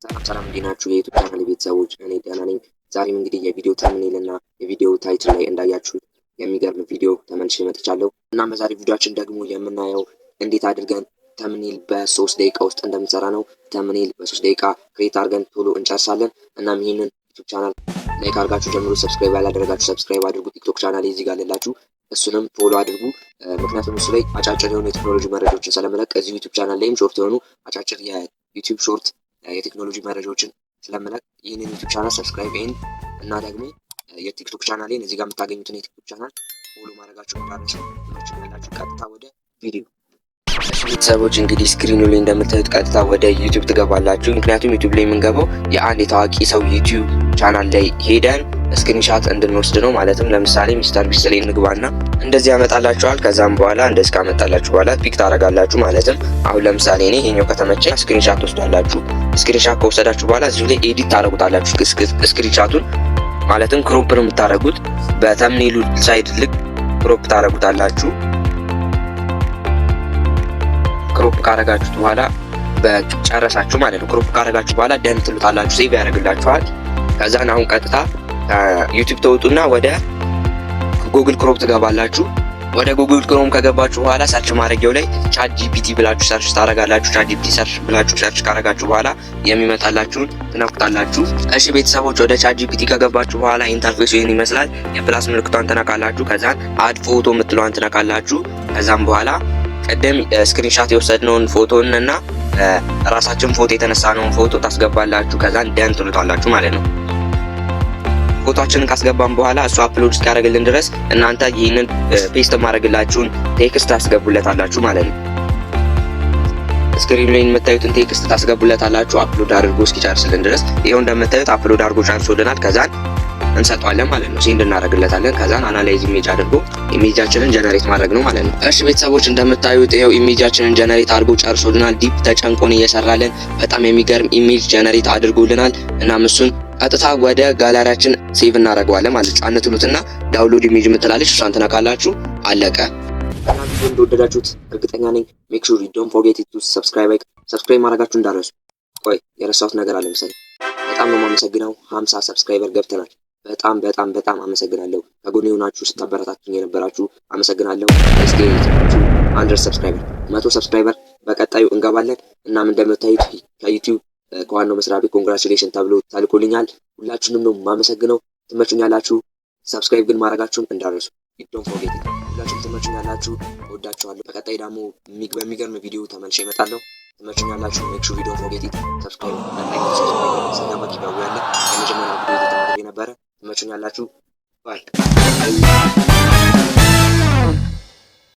ሰላም ሰላም፣ እንዴት ናችሁ የ YouTube channel ቤተሰቦች? እኔ ደህና ነኝ። ዛሬም እንግዲህ የቪዲዮ thumbnail እና የቪዲዮ title ላይ እንዳያችሁት የሚገርም ቪዲዮ ተመልሼ መጥቻለሁ። እናም በዛሬ ቪዲዮአችን ደግሞ የምናየው እንዴት አድርገን thumbnail በ3 ደቂቃ ውስጥ እንደምንሰራ ነው። Thumbnail በ3 ደቂቃ create አድርገን ቶሎ እንጨርሳለን። እናም ይህንን YouTube channel like አድርጋችሁ ጀምሩ። Subscribe ያላደረጋችሁ subscribe አድርጉ። TikTok channel እዚህ ጋር አለላችሁ፣ እሱንም follow አድርጉ። ምክንያቱም እሱ ላይ አጫጭር የሆኑ የቴክኖሎጂ መረጃዎችን ስለምለቅ እዚህ YouTube channel ላይም short የሆኑ አጫጭር የ YouTube short የቴክኖሎጂ መረጃዎችን ስለምለቅ ይህንን YouTube channel subscribe ይህን እና ደግሞ የ TikTok ቻናሌን እዚህ ጋር የምታገኙትን የ TikTok channel follow ማድረጋችሁ እንዳትረሱ። ያላችሁ ቀጥታ ወደ ቪዲዮ። ቤተሰቦች፣ እንግዲህ screen ኑ ላይ እንደምታዩት ቀጥታ ወደ YouTube ትገባላችሁ። ምክንያቱም YouTube ላይ የምንገባው የአንድ የታዋቂ ሰው YouTube channel ላይ ሄደን screenshot እንድንወስድ ነው። ማለትም ለምሳሌ MrBeast ላይ እንግባና እንደዚህ ያመጣላችኋል። ከዛም በኋላ እንደዚህ ካመጣላችሁ በኋላ pick ታደርጋላችሁ። ማለትም አሁን ለምሳሌ እኔ ይሄኛው ከተመቸኝ screenshot ትወስዳላችሁ። Screenshot ከወሰዳችሁ በኋላ እዚሁ ላይ edit ታደርጉታላችሁ። Screenshot ኡን ማለትም crop ነው የምታደርጉት። በ thumbnail ኡ side ልክ crop ታደርጉታላችሁ። Crop ካረጋችሁት በኋላ በጨረሳችሁ ማለት ነው። Crop ካረጋችሁ በኋላ done ትሉታላችሁ። Save ያደርግላችኋል። ከዛን አሁን ቀጥታ YouTube ተወጡና ወደ Google Chrome ትገባላችሁ። ወደ Google Chrome ከገባችሁ በኋላ search ማድረጊያው ላይ ChatGPT ብላችሁ search ታረጋላችሁ። ChatGPT search ብላችሁ search ካረጋችሁ በኋላ የሚመጣላችሁን ትነኩታላችሁ። እሺ ቤተሰቦች፣ ወደ ChatGPT ከገባችሁ በኋላ interface ኡ ይህን ይመስላል። የ plus ምልክቷን ትነካላችሁ። ከዛን add photo የምትለዋን ትነካላችሁ። ከዛም በኋላ ቅድም screenshot የወሰድነውን ፎቶን እና ራሳችን ፎቶ የተነሳነውን ፎቶ ታስገባላችሁ። ከዛን done ትሉታላችሁ ማለት ነው። ፎቶአችንን ካስገባን በኋላ እሱ upload እስኪያደርግልን ድረስ እናንተ ይህንን paste ማድረግላችሁን text ታስገቡለታላችሁ ማለት ነው። Screen ላይ የምታዩትን text ታስገቡለታላችሁ upload አድርጎ እስኪጨርስልን ድረስ። ይኸው እንደምታዩት upload አድርጎ ጨርሶልናል። ከዛን እንሰጠዋለን ማለት ነው። Send እናደርግለታለን። ከዛን analyze image አድርጎ image ኣችንን generate ማድረግ ነው ማለት ነው። እሺ ቤተሰቦች፣ እንደምታዩት ይኸው image ኣችንን generate አድርጎ ጨርሶልናል። Deep ተጨንቆን እየሰራልን በጣም የሚገርም image generate አድርጎልናል። እናም እሱን ቀጥታ ወደ gallery ያችን save እናደርገዋለን ማለት ነው። ጫን ትሉትና download image የምትላለች እሷን ትነካላችሁ። አለቀ። እና ቪዲዮ እንደወደዳችሁት እርግጠኛ ነኝ። Make sure you don't forget to subscribe፣ subscribe ማድረጋችሁ እንዳትረሱ። ቆይ፣ የረሳሁት ነገር አለ መሰለኝ። በጣም ነው የማመሰግነው። 50 subscriber ገብተናል። በጣም በጣም በጣም አመሰግናለሁ። ከጎኔ የሆናችሁ ስታበረታቱኝ የነበራችሁ አመሰግናለሁ። እስኪ 100 subscriber፣ 100 subscriber በቀጣዩ እንገባለን። እናም እንደምታዩት ከ YouTube ከዋናው መስሪያ ቤት congratulation ተብሎ ተልኮልኛል። ሁላችሁንም ነው የማመሰግነው። ትመቹኛላችሁ። Subscribe ግን ማድረጋችሁን እንዳትረሱ። Don't forget። ሁላችሁም ትመቹኛላችሁ። እወዳችኋለሁ። በቀጣይ ደግሞ በሚገርም ቪዲዮ ተመልሼ እመጣለሁ። ትመቹኛላችሁ። Make sure you don't forget subscribe። ቀጣይ subscriber ስንገባ giveaway ያለ የመጀመሪያው ቪዲዮ የተመረጠ ነበረ። ትመቹኛላችሁ። Bye.